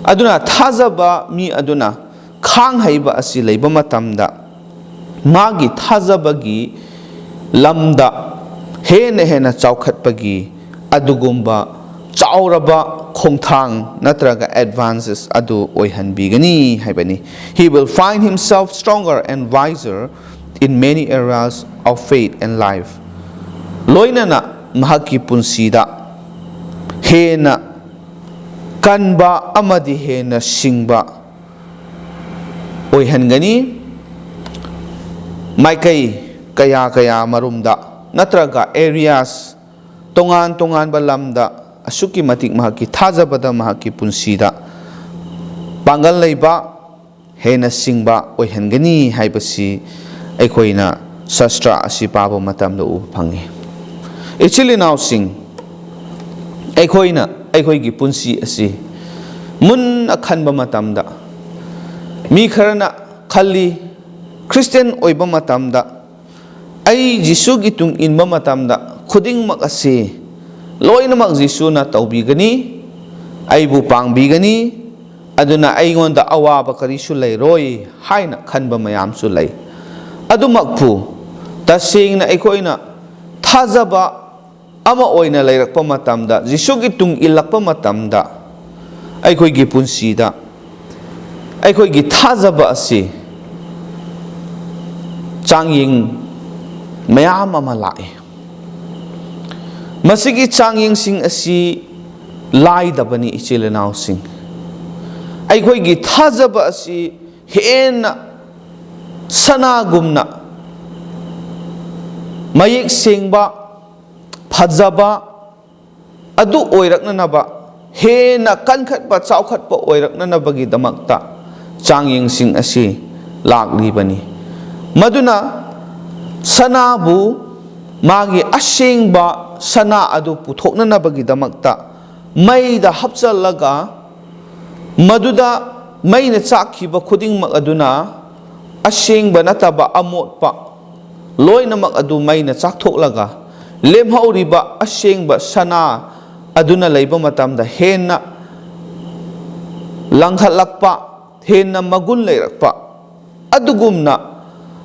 ꯑꯗꯨꯅ ꯊꯥꯖꯕ ꯃꯤ ꯑꯗꯨꯅ ꯈꯥꯡ ꯍꯩꯕ ꯑꯁꯤ ꯂꯩꯕ ꯃꯇꯝꯗ ꯃꯥꯒꯤ ꯊꯥꯖꯕꯒꯤ ꯂꯝꯗ ꯍꯦꯟꯅ ꯍꯦꯟꯅ ꯆꯥꯎꯈꯠꯄꯒꯤ ꯑꯗꯨꯒꯨꯝꯕ ꯆꯥꯎꯔꯕ ꯈꯣꯡꯊꯥꯡ ꯅꯠꯇ꯭ꯔꯒ advances ꯑꯗꯨ ꯑꯣꯏꯍꯟꯕꯤꯒꯅꯤ ꯍꯥꯏꯕꯅꯤ꯫ He will find himself stronger and wiser in many areas of faith and life. ꯂꯣꯏꯅꯅ ꯃꯍꯥꯛꯀꯤ ꯄꯨꯟꯁꯤꯗ ꯍꯦꯟꯅ ꯀꯟꯕ ꯑꯃꯗꯤ ꯍꯦꯟꯅ ꯁꯤꯡꯕ ꯑꯣꯏꯍꯟꯒꯅꯤ꯫ ꯃꯥꯏꯀꯩ ꯀꯌꯥ ꯀꯌꯥ ꯃꯔꯨꯝꯗ ꯅꯠꯇ꯭ꯔꯒ areas ꯇꯣꯉꯥꯟ ꯇꯣꯉꯥꯟꯕ ꯂꯝꯗ ꯑꯁꯨꯛꯀꯤ ꯃꯇꯤꯛ ꯃꯍꯥꯛꯀꯤ ꯊꯥꯖꯕꯗ ꯃꯍꯥꯛꯀꯤ ꯄꯨꯟꯁꯤꯗ ꯄꯥꯡꯒꯜ ꯂꯩꯕ ꯍꯦꯟꯅ ꯁꯤꯡꯕ ꯑꯣꯏꯍꯟꯒꯅꯤ ꯍꯥꯏꯕꯁꯤ ꯑꯩꯈꯣꯏꯅ ꯁꯥꯁꯇ꯭ꯔ ꯑꯁꯤ ꯄꯥꯕ ꯃꯇꯝꯗ ꯎꯕ ꯐꯪꯏ꯫ ꯏꯆꯤꯜ ꯏꯅꯥꯎꯁꯤꯡ, ꯑꯩꯈꯣꯏꯅ ꯑꯩꯈꯣꯏꯒꯤ ꯄꯨꯟꯁꯤ ꯑꯁꯤ ꯃꯨꯟꯅ ꯈꯟꯕ ꯃꯇꯝꯗ ꯃꯤ ꯈꯔꯅ ꯈꯜꯂꯤ, ꯈ꯭ꯔꯤꯁꯇꯤꯌꯥꯟ ꯑꯣꯏꯕ ꯃꯇꯝꯗ ꯑꯩ ꯖꯤꯁꯨꯒꯤ ꯇꯨꯡ ꯏꯟꯕ ꯃꯇꯝꯗ ꯈꯨꯗꯤꯡꯃꯛ ꯑꯁꯤ ꯂꯣꯏꯅꯃꯛ ꯖꯤꯁꯨꯅ ꯇꯧꯕꯤꯒꯅꯤ, ꯑꯩꯕꯨ ꯄꯥꯡꯕꯤꯒꯅꯤ, ꯑꯗꯨꯅ ꯑꯩꯉꯣꯟꯗ ꯑꯋꯥꯕ ꯀꯔꯤꯁꯨ ꯂꯩꯔꯣꯏ ꯍꯥꯏꯅ ꯈꯟꯕ ꯃꯌꯥꯝꯁꯨ ꯂꯩ꯫ ꯑꯗꯨꯃꯛꯄꯨ ꯇꯁꯦꯡꯅ ꯑꯩꯈꯣꯏꯅ ꯊꯥꯖꯕ ꯑꯃ ꯑꯣꯏꯅ ꯂꯩꯔꯛꯄ ꯃꯇꯝꯗ, ꯖꯤꯁꯨꯒꯤ ꯇꯨꯡ ꯏꯜꯂꯛꯄ ꯃꯇꯝꯗ, ꯑꯩꯈꯣꯏꯒꯤ ꯄꯨꯟꯁꯤꯗ ꯑꯩꯈꯣꯏꯒꯤ ꯊꯥꯖꯕ ꯑꯁꯤ ꯆꯥꯡꯌꯦꯡ ꯃꯌꯥꯝ ꯑꯃ ꯂꯥꯛꯏ꯫ ꯃꯁꯤꯒꯤ ꯆꯥꯡꯌꯦꯡꯁꯤꯡ ꯑꯁꯤ ꯂꯥꯏꯗꯕꯅꯤ, ꯏꯆꯤꯜ ꯏꯅꯥꯎꯁꯤꯡ꯫ ꯑꯩꯈꯣꯏꯒꯤ ꯊꯥꯖꯕ ꯑꯁꯤ ꯍꯦꯟꯅ ꯁꯅꯥꯒꯨꯝꯅ ꯃꯌꯦꯛ ꯁꯦꯡꯕ, ꯐꯖꯕ ꯑꯗꯨ ꯑꯣꯏꯔꯛꯅꯅꯕ, ꯍꯦꯟꯅ ꯀꯟꯈꯠꯄ, ꯆꯥꯎꯈꯠꯄ ꯑꯣꯏꯔꯛꯅꯅꯕꯒꯤꯗꯃꯛꯇ ꯆꯥꯡꯌꯦꯡꯁꯤꯡ ꯑꯁꯤ ꯂꯥꯛꯂꯤꯕꯅꯤ꯫ ꯃꯗꯨꯅ ꯁꯅꯥꯕꯨ ꯃꯥꯒꯤ ꯑꯁꯦꯡꯕ ꯁꯅꯥ ꯑꯗꯨ ꯄꯨꯊꯣꯛꯅꯅꯕꯒꯤꯗꯃꯛꯇ ꯃꯩꯗ ꯍꯥꯞꯆꯜꯂꯒ, ꯃꯗꯨꯗ ꯃꯩꯅ ꯆꯥꯛꯈꯤꯕ ꯈꯨꯗꯤꯡꯃꯛ ꯑꯗꯨꯅ ꯑꯁꯦꯡꯕ ꯅꯠꯇꯕ ꯑꯃꯣꯠꯄ ꯂꯣꯏꯅꯃꯛ ꯑꯗꯨ ꯃꯩꯅ ꯆꯥꯛꯊꯣꯛꯂꯒ, ꯂꯦꯝꯍꯧꯔꯤꯕ ꯑꯁꯦꯡꯕ ꯁꯅꯥ ꯑꯗꯨꯅ ꯂꯩꯕ ꯃꯇꯝꯗ ꯍꯦꯟꯅ ꯂꯪꯈꯠꯂꯛꯄ, ꯍꯦꯟꯅ ꯃꯒꯨꯟ ꯂꯩꯔꯛꯄ, ꯑꯗꯨꯒꯨꯝꯅ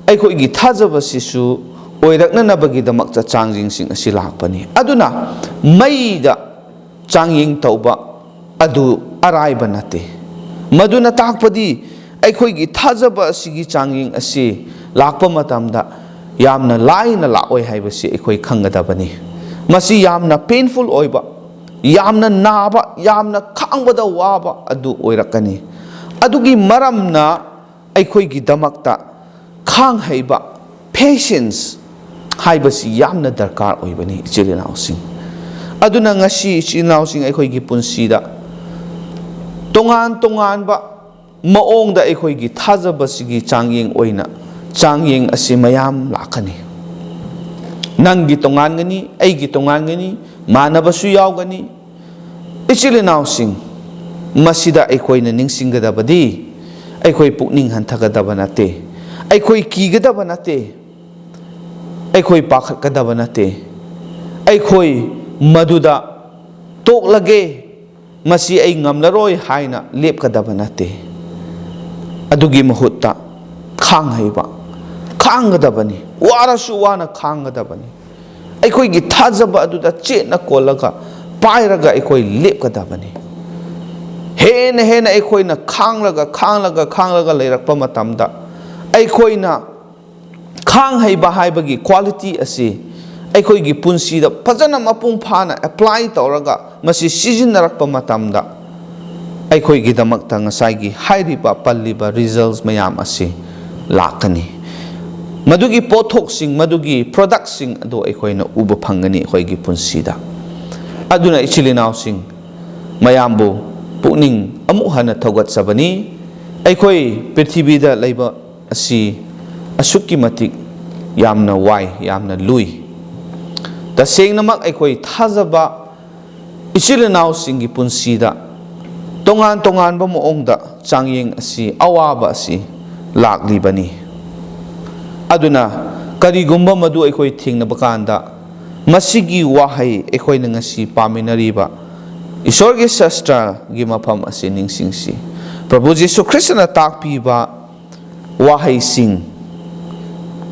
ꯑꯩꯈꯣꯏꯒꯤ ꯊꯥꯖꯕꯁꯤꯁꯨ ꯑꯣꯏꯔꯛꯅꯅꯕꯒꯤꯗꯃꯛꯇ ꯆꯥꯡꯌꯦꯡꯁꯤꯡ ꯑꯁꯤ ꯂꯥꯛꯄꯅꯤ꯫ ꯑꯗꯨꯅ ꯃꯩꯗ ꯆꯥꯡꯌꯦꯡ ꯇꯧꯕ ꯑꯗꯨ ꯑꯔꯥꯏꯕ ꯅꯠꯇꯦ꯫ ꯃꯗꯨꯅ ꯇꯥꯛꯄꯗꯤ ꯑꯩꯈꯣꯏꯒꯤ ꯊꯥꯖꯕ ꯑꯁꯤꯒꯤ ꯆꯥꯡꯌꯦꯡ ꯑꯁꯤ ꯂꯥꯛꯄ ꯃꯇꯝꯗ ꯌꯥꯝꯅ ꯂꯥꯏꯅ ꯂꯥꯛꯑꯣꯏ ꯍꯥꯏꯕꯁꯤ ꯑꯩꯈꯣꯏ ꯈꯪꯒꯗꯕꯅꯤ꯫ ꯃꯁꯤ ꯌꯥꯝꯅ painful ꯑꯣꯏꯕ, ꯌꯥꯝꯅ ꯅꯥꯕ, ꯌꯥꯝꯅ ꯈꯥꯡꯕꯗ ꯋꯥꯕ ꯑꯗꯨ ꯑꯣꯏꯔꯛꯀꯅꯤ꯫ ꯑꯗꯨꯒꯤ ꯃꯔꯝꯅ ꯑꯩꯈꯣꯏꯒꯤꯗꯃꯛꯇ ꯈꯥꯡ ꯍꯩꯕ, patience ꯍꯥꯏꯕꯁꯤ ꯌꯥꯝꯅ ꯗꯔꯀꯥꯔ ꯑꯣꯏꯕꯅꯤ, ꯏꯆꯤꯜ ꯏꯅꯥꯎꯁꯤꯡ꯫ ꯑꯗꯨꯅ ꯉꯁꯤ, ꯏꯆꯤꯜ ꯏꯅꯥꯎꯁꯤꯡ, ꯑꯩꯈꯣꯏꯒꯤ ꯄꯨꯟꯁꯤꯗ ꯇꯣꯉꯥꯟ ꯇꯣꯉꯥꯟꯕ ꯃꯑꯣꯡꯗ ꯑꯩꯈꯣꯏꯒꯤ ꯊꯥꯖꯕꯁꯤꯒꯤ ꯆꯥꯡꯌꯦꯡ ꯑꯣꯏꯅ ꯆꯥꯡꯌꯦꯡ ꯑꯁꯤ ꯃꯌꯥꯝ ꯂꯥꯛꯀꯅꯤ꯫ ꯅꯪꯒꯤ ꯇꯣꯉꯥꯟꯒꯅꯤ, ꯑꯩꯒꯤ ꯇꯣꯉꯥꯟꯒꯅꯤ, ꯃꯥꯟꯅꯕꯁꯨ ꯌꯥꯎꯒꯅꯤ꯫ ꯏꯆꯤꯜ ꯏꯅꯥꯎꯁꯤꯡ, ꯃꯁꯤꯗ ꯑꯩꯈꯣꯏꯅ ꯅꯤꯡꯁꯤꯡꯒꯗꯕꯗꯤ, ꯑꯩꯈꯣꯏ ꯄꯨꯛꯅꯤꯡ ꯍꯟꯊꯒꯗꯕ ꯅꯠꯇꯦ, ꯑꯩꯈꯣꯏ ꯀꯤꯒꯗꯕ ꯅꯠꯇꯦ, ꯑꯩꯈꯣꯏ ꯄꯥꯈꯠꯀꯗꯕ ꯅꯠꯇꯦ, ꯑꯩꯈꯣꯏ ꯃꯗꯨꯗ "ꯇꯣꯛꯂꯒꯦ, ꯃꯁꯤ ꯑꯩ ꯉꯝꯂꯔꯣꯏ" ꯍꯥꯏꯅ ꯂꯦꯞꯀꯗꯕ ꯅꯠꯇꯦ꯫ ꯑꯗꯨꯒꯤ ꯃꯍꯨꯠꯇ ꯈꯥꯡ ꯍꯩꯕ, ꯈꯥꯡꯒꯗꯕꯅꯤ, ꯋꯥꯔꯁꯨ ꯋꯥꯅ ꯈꯥꯡꯒꯗꯕꯅꯤ꯫ ꯑꯩꯈꯣꯏꯒꯤ ꯊꯥꯖꯕ ꯑꯗꯨꯗ ꯆꯦꯠꯅ ꯀꯣꯜꯂꯒ, ꯄꯥꯏꯔꯒ ꯑꯩꯈꯣꯏ ꯂꯦꯞꯀꯗꯕꯅꯤ꯫ ꯍꯦꯟꯅ ꯍꯦꯟꯅ ꯑꯩꯈꯣꯏꯅ ꯈꯥꯡꯂꯒ, ꯈꯥꯡꯂꯒ, ꯈꯥꯡꯂꯒ ꯂꯩꯔꯛꯄ ꯃꯇꯝꯗ, ꯑꯩꯈꯣꯏꯅ ꯈꯥꯡ ꯍꯩꯕ ꯍꯥꯏꯕꯒꯤ quality ꯑꯁꯤ ꯑꯩꯈꯣꯏꯒꯤ ꯄꯨꯟꯁꯤꯗ ꯐꯖꯅ ꯃꯄꯨꯡ ꯐꯥꯅ apply ꯇꯧꯔꯒ, ꯃꯁꯤ ꯁꯤꯖꯤꯟꯅꯔꯛꯄ ꯃꯇꯝꯗ, ꯑꯩꯈꯣꯏꯒꯤꯗꯃꯛꯇ ꯉꯁꯥꯏꯒꯤ ꯍꯥꯏꯔꯤꯕ, ꯄꯜꯂꯤꯕ results ꯃꯌꯥꯝ ꯑꯁꯤ ꯂꯥꯛꯀꯅꯤ꯫ ꯃꯗꯨꯒꯤ ꯄꯣꯠꯊꯣꯛꯁꯤꯡ, ꯃꯗꯨꯒꯤ productꯁꯤꯡ ꯑꯗꯨ ꯑꯩꯈꯣꯏꯅ ꯎꯕ ꯐꯪꯒꯅꯤ ꯑꯩꯈꯣꯏꯒꯤ ꯄꯨꯟꯁꯤꯗ꯫ ꯑꯗꯨꯅ, ꯏꯆꯤꯜ ꯏꯅꯥꯎꯁꯤꯡ, ꯃꯌꯥꯝꯕꯨ ꯄꯨꯛꯅꯤꯡ ꯑꯃꯨꯛ ꯍꯟꯅ ꯊꯧꯒꯠꯆꯕꯅꯤ꯫ ꯑꯩꯈꯣꯏ ꯄ꯭ꯔꯤꯊꯤꯕꯤꯗ ꯂꯩꯕ ꯑꯁꯤ ꯑꯁꯨꯛꯀꯤ ꯃꯇꯤꯛ ꯌꯥꯝꯅ ꯋꯥꯏ, ꯌꯥꯝꯅ ꯂꯨꯏ꯫ ꯇꯁꯦꯡꯅꯃꯛ ꯑꯩꯈꯣꯏ ꯊꯥꯖꯕ ꯏꯆꯤꯜ ꯏꯅꯥꯎꯁꯤꯡꯒꯤ ꯄꯨꯟꯁꯤꯗ ꯇꯣꯉꯥꯟ ꯇꯣꯉꯥꯟꯕ ꯃꯑꯣꯡꯗ ꯆꯥꯡꯌꯦꯡ ꯑꯁꯤ, ꯑꯋꯥꯕ ꯑꯁꯤ ꯂꯥꯛꯂꯤꯕꯅꯤ꯫ ꯑꯗꯨꯅ ꯀꯔꯤꯒꯨꯝꯕ ꯃꯗꯨ ꯑꯩꯈꯣꯏ ꯊꯦꯡꯅꯕ ꯀꯥꯟꯗ, ꯃꯁꯤꯒꯤ ꯋꯥꯍꯩ, ꯑꯩꯈꯣꯏꯅ ꯉꯁꯤ ꯄꯥꯃꯤꯟꯅꯔꯤꯕ ꯏꯁꯣꯔꯒꯤ ꯁꯥꯁꯇ꯭ꯔꯒꯤ ꯃꯐꯝ ꯑꯁꯤ ꯅꯤꯡꯁꯤꯡꯁꯤ꯫ ꯄ꯭ꯔꯚꯨ ꯖꯤꯁꯨ ꯈ꯭ꯔꯤꯁꯇꯅ ꯇꯥꯛꯄꯤꯕ ꯋꯥꯍꯩꯁꯤꯡ,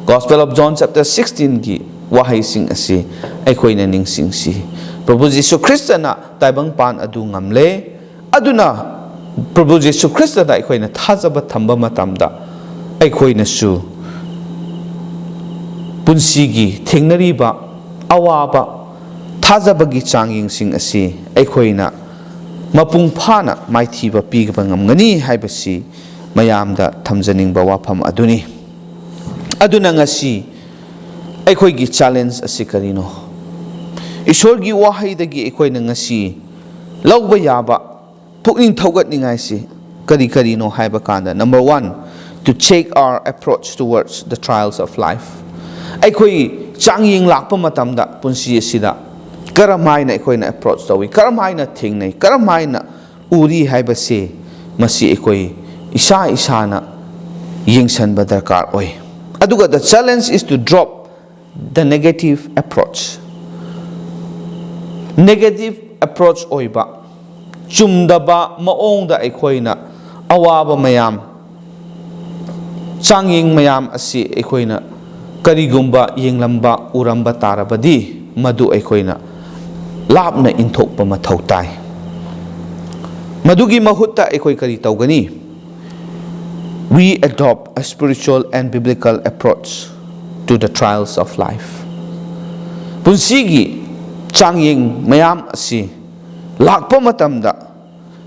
Gospel of John chapter sixteen ꯒꯤ ꯋꯥꯍꯩꯁꯤꯡ ꯑꯁꯤ ꯑꯩꯈꯣꯏꯅ ꯅꯤꯡꯁꯤꯡꯁꯤ꯫ ꯄ꯭ꯔꯚꯨ ꯖꯤꯁꯨ ꯈ꯭ꯔꯤꯁꯇꯅ ꯇꯥꯏꯕꯪꯄꯥꯟ ꯑꯗꯨ ꯉꯝꯂꯦ꯫ ꯑꯗꯨꯅ ꯄ꯭ꯔꯚꯨ ꯖꯤꯁꯨ ꯈ꯭ꯔꯤꯁꯇꯗ ꯑꯩꯈꯣꯏꯅ ꯊꯥꯖꯕ ꯊꯝꯕ ꯃꯇꯝꯗ, ꯑꯩꯈꯣꯏꯅꯁꯨ ꯄꯨꯟꯁꯤꯒꯤ ꯊꯦꯡꯅꯔꯤꯕ ꯑꯋꯥꯕ, ꯊꯥꯖꯕꯒꯤ ꯆꯥꯡꯌꯦꯡꯁꯤꯡ ꯑꯁꯤ ꯑꯩꯈꯣꯏꯅ ꯃꯄꯨꯡ ꯐꯥꯅ ꯃꯥꯏꯊꯤꯕ ꯄꯤꯕ ꯉꯝꯒꯅꯤ ꯍꯥꯏꯕꯁꯤ ꯃꯌꯥꯝꯗ ꯊꯝꯖꯅꯤꯡꯕ ꯋꯥꯐꯝ ꯑꯗꯨꯅꯤ꯫ ꯑꯗꯨꯅ ꯉꯁꯤ ꯑꯩꯈꯣꯏꯒꯤ challenge ꯑꯁꯤ ꯀꯔꯤꯅꯣ? ꯏꯁꯣꯔꯒꯤ ꯋꯥꯍꯩꯗꯒꯤ ꯑꯩꯈꯣꯏꯅ ꯉꯁꯤ ꯂꯧꯕ ꯌꯥꯕ ꯄꯨꯛꯅꯤꯡ ꯊꯧꯒꯠꯅꯤꯡꯉꯥꯏꯁꯤ ꯀꯔꯤ ꯀꯔꯤꯅꯣ ꯍꯥꯏꯕ ꯀꯥꯟꯗ, number one, to check our approach towards the trials of life. ꯑꯩꯈꯣꯏ ꯆꯥꯡꯌꯦꯡ ꯂꯥꯛꯄ ꯃꯇꯝꯗ ꯄꯨꯟꯁꯤ ꯑꯁꯤꯗ ꯀꯔꯝ ꯍꯥꯏꯅ ꯑꯩꯈꯣꯏꯅ approach ꯇꯧꯏ, ꯀꯔꯝ ꯍꯥꯏꯅ ꯊꯦꯡꯅꯩ, ꯀꯔꯝ ꯍꯥꯏꯅ ꯎꯔꯤ ꯍꯥꯏꯕꯁꯤ, ꯃꯁꯤ ꯑꯩꯈꯣꯏ ꯏꯁꯥ ꯏꯁꯥꯅ ꯌꯦꯡꯁꯤꯟꯕ ꯗꯔꯀꯥꯔ ꯑꯣꯏ꯫ ꯑꯗꯨꯒ the challenge is to drop the negative approach꯫ Negative approach ꯑꯣꯏꯕ, ꯆꯨꯝꯗꯕ ꯃꯑꯣꯡꯗ ꯑꯩꯈꯣꯏꯅ ꯑꯋꯥꯕ ꯃꯌꯥꯝ, ꯆꯥꯡꯌꯦꯡ ꯃꯌꯥꯝ ꯑꯁꯤ ꯑꯩꯈꯣꯏꯅ ꯀꯔꯤꯒꯨꯝꯕ ꯌꯦꯡꯂꯝꯕ, ꯎꯔꯝꯕ ꯇꯥꯔꯕꯗꯤ, ꯃꯗꯨ ꯑꯩꯈꯣꯏꯅ ꯂꯥꯞꯅ ꯏꯟꯊꯣꯛꯄ ꯃꯊꯧ ꯇꯥꯏ꯫ ꯃꯗꯨꯒꯤ ꯃꯍꯨꯠꯇ ꯑꯩꯈꯣꯏ ꯀꯔꯤ ꯇꯧꯒꯅꯤ? We adopt a spiritual and biblical approach to the trials of life. ꯄꯨꯟꯁꯤꯒꯤ ꯆꯥꯡꯌꯦꯡ ꯃꯌꯥꯝ ꯑꯁꯤ ꯂꯥꯛꯄ ꯃꯇꯝꯗ,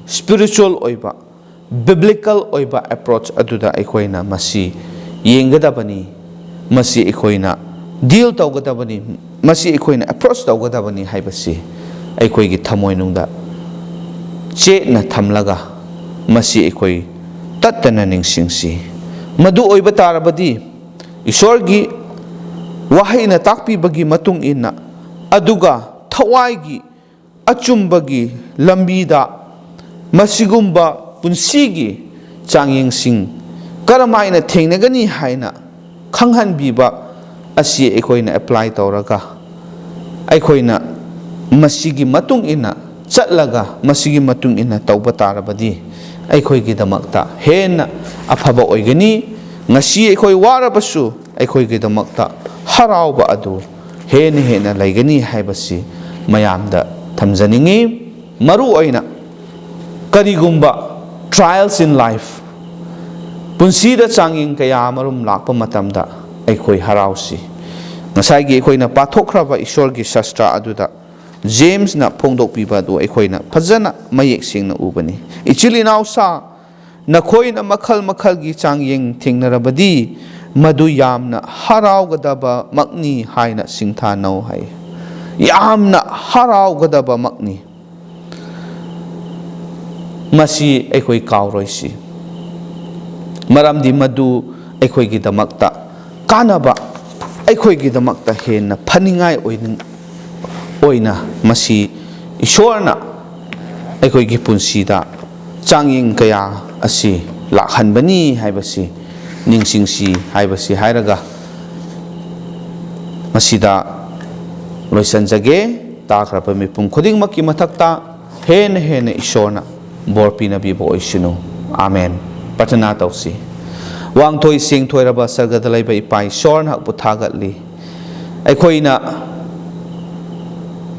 spiritual ꯑꯣꯏꯕ, biblical ꯑꯣꯏꯕ approach ꯑꯗꯨꯗ ꯑꯩꯈꯣꯏꯅ ꯃꯁꯤ ꯌꯦꯡꯒꯗꯕꯅꯤ, ꯃꯁꯤ ꯑꯩꯈꯣꯏꯅ deal ꯇꯧꯒꯗꯕꯅꯤ, ꯃꯁꯤ ꯑꯩꯈꯣꯏꯅ approach ꯇꯧꯒꯗꯕꯅꯤ ꯍꯥꯏꯕꯁꯤ ꯑꯩꯈꯣꯏꯒꯤ ꯊꯃꯣꯏꯅꯨꯡꯗ ꯆꯦꯠꯅ ꯊꯝꯂꯒ, ꯃꯁꯤ ꯑꯩꯈꯣꯏ ꯇꯠꯇꯅ ꯅꯤꯡꯁꯤꯡꯁꯤ꯫ ꯃꯗꯨ ꯑꯣꯏꯕ ꯇꯥꯔꯕꯗꯤ, ꯏꯁꯣꯔꯒꯤ ꯋꯥꯍꯩꯅ ꯇꯥꯛꯄꯤꯕꯒꯤ ꯃꯇꯨꯡ ꯏꯟꯅ ꯑꯗꯨꯒ ꯊꯋꯥꯏꯒꯤ ꯑꯆꯨꯝꯕꯒꯤ ꯂꯝꯕꯤꯗ ꯃꯁꯤꯒꯨꯝꯕ ꯄꯨꯟꯁꯤꯒꯤ ꯆꯥꯡꯌꯦꯡꯁꯤꯡ ꯀꯔꯝꯍꯥꯏꯅ ꯊꯦꯡꯅꯒꯅꯤ ꯍꯥꯏꯅ ꯈꯪꯍꯟꯕꯤꯕ ꯑꯁꯤ ꯑꯩꯈꯣꯏꯅ ꯑꯦꯄ꯭ꯂꯥꯏ ꯇꯧꯔꯒ, ꯑꯩꯈꯣꯏꯅ ꯃꯁꯤꯒꯤ ꯃꯇꯨꯡ ꯏꯟꯅ ꯆꯠꯂꯒ, ꯃꯁꯤꯒꯤ ꯃꯇꯨꯡ ꯏꯟꯅ ꯇꯧꯕ ꯇꯥꯔꯕꯗꯤ, ꯑꯩꯈꯣꯏꯒꯤꯗꯃꯛꯇ ꯍꯦꯟꯅ ꯑꯐꯕ ꯑꯣꯏꯒꯅꯤ꯫ ꯉꯁꯤ ꯑꯩꯈꯣꯏ ꯋꯥꯔꯕꯁꯨ, ꯑꯩꯈꯣꯏꯒꯤꯗꯃꯛꯇ ꯍꯔꯥꯎꯕ ꯑꯗꯨ ꯍꯦꯟꯅ ꯍꯦꯟꯅ ꯂꯩꯒꯅꯤ ꯍꯥꯏꯕꯁꯤ ꯃꯌꯥꯝꯗ ꯊꯝꯖꯅꯤꯡꯏ꯫ ꯃꯔꯨ ꯑꯣꯏꯅ ꯀꯔꯤꯒꯨꯝꯕ trials in life, ꯄꯨꯟꯁꯤꯗ ꯆꯥꯡꯌꯦꯡ ꯀꯌꯥ ꯑꯃꯔꯣꯝ ꯂꯥꯛꯄ ꯃꯇꯝꯗ, ꯑꯩꯈꯣꯏ ꯍꯔꯥꯎꯁꯤ꯫ ꯉꯁꯥꯏꯒꯤ ꯑꯩꯈꯣꯏꯅ ꯄꯥꯊꯣꯛꯈ꯭ꯔꯕ ꯏꯁꯣꯔꯒꯤ ꯁꯥꯁꯇ꯭ꯔ ꯑꯗꯨꯗ ꯖꯦꯝꯁꯅ ꯐꯣꯡꯗꯣꯛꯄꯤꯕ ꯑꯗꯨ ꯑꯩꯈꯣꯏꯅ ꯐꯖꯅ ꯃꯌꯦꯛ ꯁꯦꯡꯅ ꯎꯕꯅꯤ꯫ "ꯏꯆꯤꯜ ꯏꯅꯥꯎꯁꯥ, ꯅꯈꯣꯏꯅ ꯃꯈꯜ ꯃꯈꯜꯒꯤ ꯆꯥꯡꯌꯦꯡ ꯊꯦꯡꯅꯔꯕꯗꯤ, ꯃꯗꯨ ꯌꯥꯝꯅ ꯍꯔꯥꯎꯒꯗꯕꯃꯛꯅꯤ ꯍꯥꯏꯅ ꯁꯤꯡꯊꯥꯅꯧ" ꯍꯥꯏ꯫ ꯌꯥꯝꯅ ꯍꯔꯥꯎꯒꯗꯕꯃꯛꯅꯤ꯫ ꯃꯁꯤ ꯑꯩꯈꯣꯏ ꯀꯥꯎꯔꯣꯏꯁꯤ, ꯃꯔꯝꯗꯤ ꯃꯗꯨ ꯑꯩꯈꯣꯏꯒꯤꯗꯃꯛꯇ ꯀꯥꯟꯅꯕ, ꯑꯩꯈꯣꯏꯒꯤꯗꯃꯛꯇ ꯍꯦꯟꯅ ꯐꯅꯤꯡꯉꯥꯏ ꯑꯣꯏꯅ, ꯑꯣꯏꯅ ꯃꯁꯤ ꯏꯁꯣꯔꯅ ꯑꯩꯈꯣꯏꯒꯤ ꯄꯨꯟꯁꯤꯗ ꯆꯥꯡꯌꯦꯡ ꯀꯌꯥ ꯑꯁꯤ ꯂꯥꯛꯍꯟꯕꯅꯤ ꯍꯥꯏꯕꯁꯤ ꯅꯤꯡꯁꯤꯡꯁꯤ ꯍꯥꯏꯕꯁꯤ ꯍꯥꯏꯔꯒ, ꯃꯁꯤꯗ ꯂꯣꯏꯁꯤꯟꯖꯒꯦ꯫ ꯇꯥꯈ꯭ꯔꯕ ꯃꯤꯄꯨꯝ ꯈꯨꯗꯤꯡꯃꯛꯀꯤ ꯃꯊꯛꯇ ꯍꯦꯟꯅ ꯍꯦꯟꯅ ꯏꯁꯣꯔꯅ ꯕꯣꯔ ꯄꯤꯅꯕꯤꯕ ꯑꯣꯏꯁꯅꯨ꯫ ꯑꯥꯃꯦꯟ꯫ ꯄ꯭ꯔꯊꯅꯥ ꯇꯧꯁꯤ꯫ ꯋꯥꯡꯊꯣꯏ ꯁꯦꯡꯊꯣꯏꯔꯕ ꯁꯔꯒꯗ ꯂꯩꯕ ꯏꯄꯥ ꯏꯁꯣꯔ, ꯅꯍꯥꯛꯄꯨ ꯊꯥꯒꯠꯂꯤ꯫ ꯑꯩꯈꯣꯏꯅ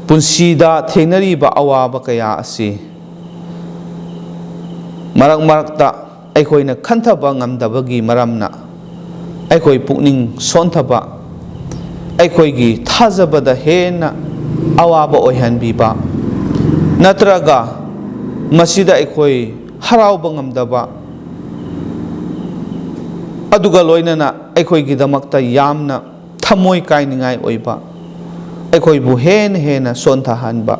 ꯄꯨꯟꯁꯤꯗ ꯊꯦꯡꯅꯔꯤꯕ ꯑꯋꯥꯕ ꯀꯌꯥ ꯑꯁꯤ ꯃꯔꯛ ꯃꯔꯛꯇ ꯑꯩꯈꯣꯏꯅ ꯈꯟꯊꯕ ꯉꯝꯗꯕꯒꯤ ꯃꯔꯝꯅ ꯑꯩꯈꯣꯏ ꯄꯨꯛꯅꯤꯡ ꯁꯣꯟꯊꯕ, ꯑꯩꯈꯣꯏꯒꯤ ꯊꯥꯖꯕꯗ ꯍꯦꯟꯅ ꯑꯋꯥꯕ ꯑꯣꯏꯍꯟꯕꯤꯕ, ꯅꯠꯇ꯭ꯔꯒ ꯃꯁꯤꯗ ꯑꯩꯈꯣꯏ ꯍꯔꯥꯎꯕ ꯉꯝꯗꯕ, ꯑꯗꯨꯒ ꯂꯣꯏꯅꯅ ꯑꯩꯈꯣꯏꯒꯤꯗꯃꯛꯇ ꯌꯥꯝꯅ ꯊꯃꯣꯏ ꯀꯥꯏꯅꯤꯡꯉꯥꯏ ꯑꯣꯏꯕ, ꯑꯩꯈꯣꯏꯕꯨ ꯍꯦꯟꯅ ꯍꯦꯟꯅ ꯁꯣꯟꯊꯍꯟꯕ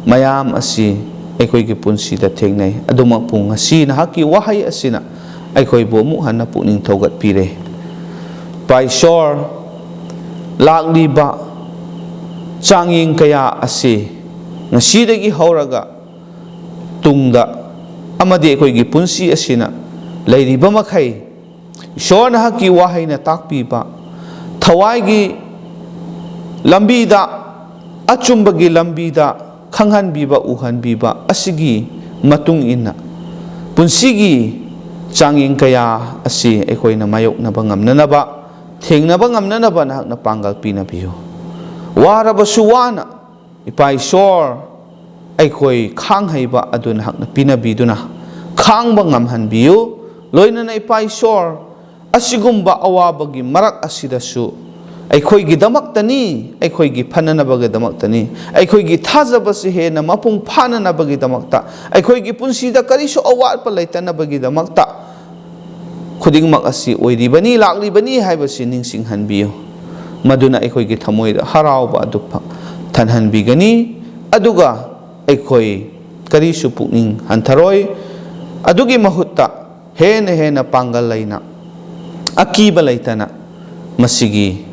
ꯃꯌꯥꯝ ꯑꯁꯤ ꯑꯩꯈꯣꯏꯒꯤ ꯄꯨꯟꯁꯤꯗ ꯊꯦꯡꯅꯩ꯫ ꯑꯗꯨꯃꯛꯄꯨ ꯉꯁꯤ ꯅꯍꯥꯛꯀꯤ ꯋꯥꯍꯩ ꯑꯁꯤꯅ ꯑꯩꯈꯣꯏꯕꯨ ꯑꯃꯨꯛ ꯍꯟꯅ ꯄꯨꯛꯅꯤꯡ ꯊꯧꯒꯠꯄꯤꯔꯦ꯫ ꯏꯄꯥ ꯏꯁꯣꯔ, ꯂꯥꯛꯂꯤꯕ ꯆꯥꯡꯌꯦꯡ ꯀꯌꯥ ꯑꯁꯤ ꯉꯁꯤꯗꯒꯤ ꯍꯧꯔꯒ ꯇꯨꯡꯗ ꯑꯃꯗꯤ ꯑꯩꯈꯣꯏꯒꯤ ꯄꯨꯟꯁꯤ ꯑꯁꯤꯅ ꯂꯩꯔꯤꯕ ꯃꯈꯩ ꯏꯁꯣꯔ ꯅꯍꯥꯛꯀꯤ ꯋꯥꯍꯩꯅ ꯇꯥꯛꯄꯤꯕ ꯊꯋꯥꯏꯒꯤ ꯂꯝꯕꯤꯗ, ꯑꯆꯨꯝꯕꯒꯤ ꯂꯝꯕꯤꯗ ꯈꯪꯍꯟꯕꯤꯕ, ꯎꯍꯟꯕꯤꯕ ꯑꯁꯤꯒꯤ ꯃꯇꯨꯡ ꯏꯟꯅ ꯄꯨꯟꯁꯤꯒꯤ ꯆꯥꯡꯌꯦꯡ ꯀꯌꯥ ꯑꯁꯤ ꯑꯩꯈꯣꯏꯅ ꯃꯥꯌꯣꯛꯅꯕ ꯉꯝꯅꯅꯕ, ꯊꯦꯡꯅꯕ ꯉꯝꯅꯅꯕ ꯅꯍꯥꯛꯅ ꯄꯥꯡꯒꯜ ꯄꯤꯅꯕꯤꯌꯨ꯫ ꯋꯥꯔꯕꯁꯨ ꯋꯥꯅ ꯏꯄꯥ ꯏꯁꯣꯔ, ꯑꯩꯈꯣꯏ ꯈꯥꯡ ꯍꯩꯕ ꯑꯗꯨ ꯅꯍꯥꯛꯅ ꯄꯤꯅꯕꯤꯗꯨꯅ ꯈꯥꯡꯕ ꯉꯝꯍꯟꯕꯤꯌꯨ꯫ ꯂꯣꯏꯅꯅ ꯏꯄꯥ ꯏꯁꯣꯔ, ꯑꯁꯤꯒꯨꯝꯕ ꯑꯋꯥꯕꯒꯤ ꯃꯔꯛ ꯑꯁꯤꯗꯁꯨ ꯑꯩꯈꯣꯏꯒꯤꯗꯃꯛꯇꯅꯤ, ꯑꯩꯈꯣꯏꯒꯤ ꯐꯅꯅꯕꯒꯤꯗꯃꯛꯇꯅꯤ, ꯑꯩꯈꯣꯏꯒꯤ ꯊꯥꯖꯕꯁꯤ ꯍꯦꯟꯅ ꯃꯄꯨꯡ ꯐꯥꯅꯅꯕꯒꯤꯗꯃꯛꯇ, ꯑꯩꯈꯣꯏꯒꯤ ꯄꯨꯟꯁꯤꯗ ꯀꯔꯤꯁꯨ ꯑꯋꯥꯠꯄ ꯂꯩꯇꯅꯕꯒꯤꯗꯃꯛꯇ ꯈꯨꯗꯤꯡꯃꯛ ꯑꯁꯤ ꯑꯣꯏꯔꯤꯕꯅꯤ, ꯂꯥꯛꯂꯤꯕꯅꯤ ꯍꯥꯏꯕꯁꯤ ꯅꯤꯡꯁꯤꯡꯍꯟꯕꯤꯌꯨ꯫ ꯃꯗꯨꯅ ꯑꯩꯈꯣꯏꯒꯤ ꯊꯃꯣꯏꯗ ꯍꯔꯥꯎꯕ ꯑꯗꯨ ꯐ-, ꯊꯟꯍꯟꯕꯤꯒꯅꯤ꯫ ꯑꯗꯨꯒ ꯑꯩꯈꯣꯏ ꯀꯔꯤꯁꯨ ꯄꯨꯛꯅꯤꯡ ꯍꯟꯊꯔꯣꯏ꯫ ꯑꯗꯨꯒꯤ ꯃꯍꯨꯠꯇ ꯍꯦꯟꯅ ꯍꯦꯟꯅ ꯄꯥꯡꯒꯜ ꯂꯩꯅ, ꯑꯀꯤꯕ ꯂꯩꯇꯅ ꯃꯁꯤꯒꯤ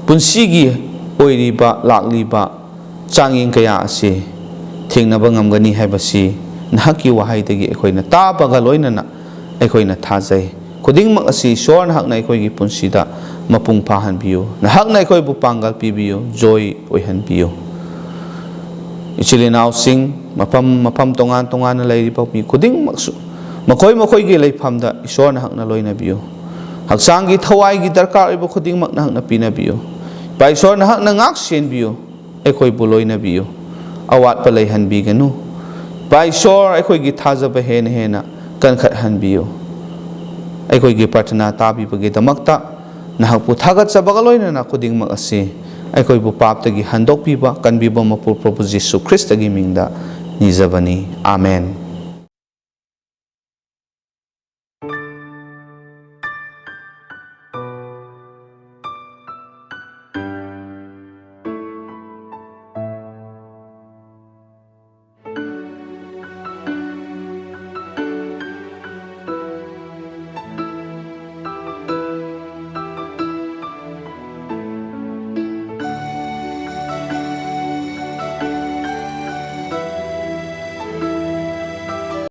ꯄꯨꯟꯁꯤꯒꯤ ꯑꯣꯏꯔꯤꯕ, ꯂꯥꯛꯂꯤꯕ ꯆꯥꯡꯌꯦꯡ ꯀꯌꯥ ꯑꯁꯤ ꯊꯦꯡꯅꯕ ꯉꯝꯒꯅꯤ ꯍꯥꯏꯕꯁꯤ ꯅꯍꯥꯛꯀꯤ ꯋꯥꯍꯩꯗꯒꯤ ꯑꯩꯈꯣꯏꯅ ꯇꯥꯕꯒ ꯂꯣꯏꯅꯅ ꯑꯩꯈꯣꯏꯅ ꯊꯥꯖꯩ꯫ ꯈꯨꯗꯤꯡꯃꯛ ꯑꯁꯤ ꯏꯁꯣꯔ ꯅꯍꯥꯛꯅ ꯑꯩꯈꯣꯏꯒꯤ ꯄꯨꯟꯁꯤꯗ ꯃꯄꯨꯡ ꯐꯥꯍꯟꯕꯤꯌꯨ꯫ ꯅꯍꯥꯛꯅ ꯑꯩꯈꯣꯏꯕꯨ ꯄꯥꯡꯒꯜ ꯄꯤꯕꯤꯌꯨ, ꯖꯣꯏ ꯑꯣꯏꯍꯟꯕꯤꯌꯨ꯫ ꯏꯆꯤꯜ ꯏꯅꯥꯎꯁꯤꯡ, ꯃꯐꯝ ꯃꯐꯝ ꯇꯣꯉꯥꯟ ꯇꯣꯉꯥꯟꯅ ꯂꯩꯔꯤꯕ ꯃꯤ ꯈꯨꯗꯤꯡꯃꯛꯁꯨ ꯃꯈꯣꯏ ꯃꯈꯣꯏꯒꯤ ꯂꯩꯐꯝꯗ ꯏꯁꯣꯔ ꯅꯍꯥꯛꯅ ꯂꯣꯏꯅꯕꯤꯌꯨ꯫ ꯍꯛꯆꯥꯡꯒꯤ ꯊꯋꯥꯏꯒꯤ ꯗꯔꯀꯥꯔ ꯑꯣꯏꯕ ꯈꯨꯗꯤꯡꯃꯛ ꯅꯍꯥꯛꯅ ꯄꯤꯅꯕꯤꯌꯨ꯫ ꯏꯄꯥ ꯏꯁꯣꯔ ꯅꯍꯥꯛꯅ ꯉꯥꯛ ꯁꯦꯟꯕꯤꯌꯨ, ꯑꯩꯈꯣꯏꯕꯨ ꯂꯣꯏꯅꯕꯤꯌꯨ, ꯑꯋꯥꯠꯄ ꯂꯩꯍꯟꯕꯤꯒꯅꯨ꯫ ꯏꯄꯥ ꯏꯁꯣꯔ, ꯑꯩꯈꯣꯏꯒꯤ ꯊꯥꯖꯕ ꯍꯦꯟꯅ ꯍꯦꯟꯅ ꯀꯟꯈꯠꯍꯟꯕꯤꯌꯨ꯫ ꯑꯩꯈꯣꯏꯒꯤ ꯄ꯭ꯔꯥꯔꯊꯅꯥ ꯇꯥꯕꯤꯕꯒꯤꯗꯃꯛꯇ ꯅꯍꯥꯛꯄꯨ ꯊꯥꯒꯠꯆꯕꯒ ꯂꯣꯏꯅꯅ ꯈꯨꯗꯤꯡꯃꯛ ꯑꯁꯤ ꯑꯩꯈꯣꯏꯕꯨ ꯄꯥꯞꯇꯒꯤ ꯍꯟꯗꯣꯛꯄꯤꯕ ꯀꯟꯕꯤꯕ ꯃꯄꯨ ꯄ꯭ꯔꯚꯨ ꯖꯤꯁꯨ ꯈ꯭ꯔꯤꯁꯇꯒꯤ ꯃꯤꯡꯗ ꯅꯤꯖꯕꯅꯤ꯫ ꯑꯥꯃꯦꯟ꯫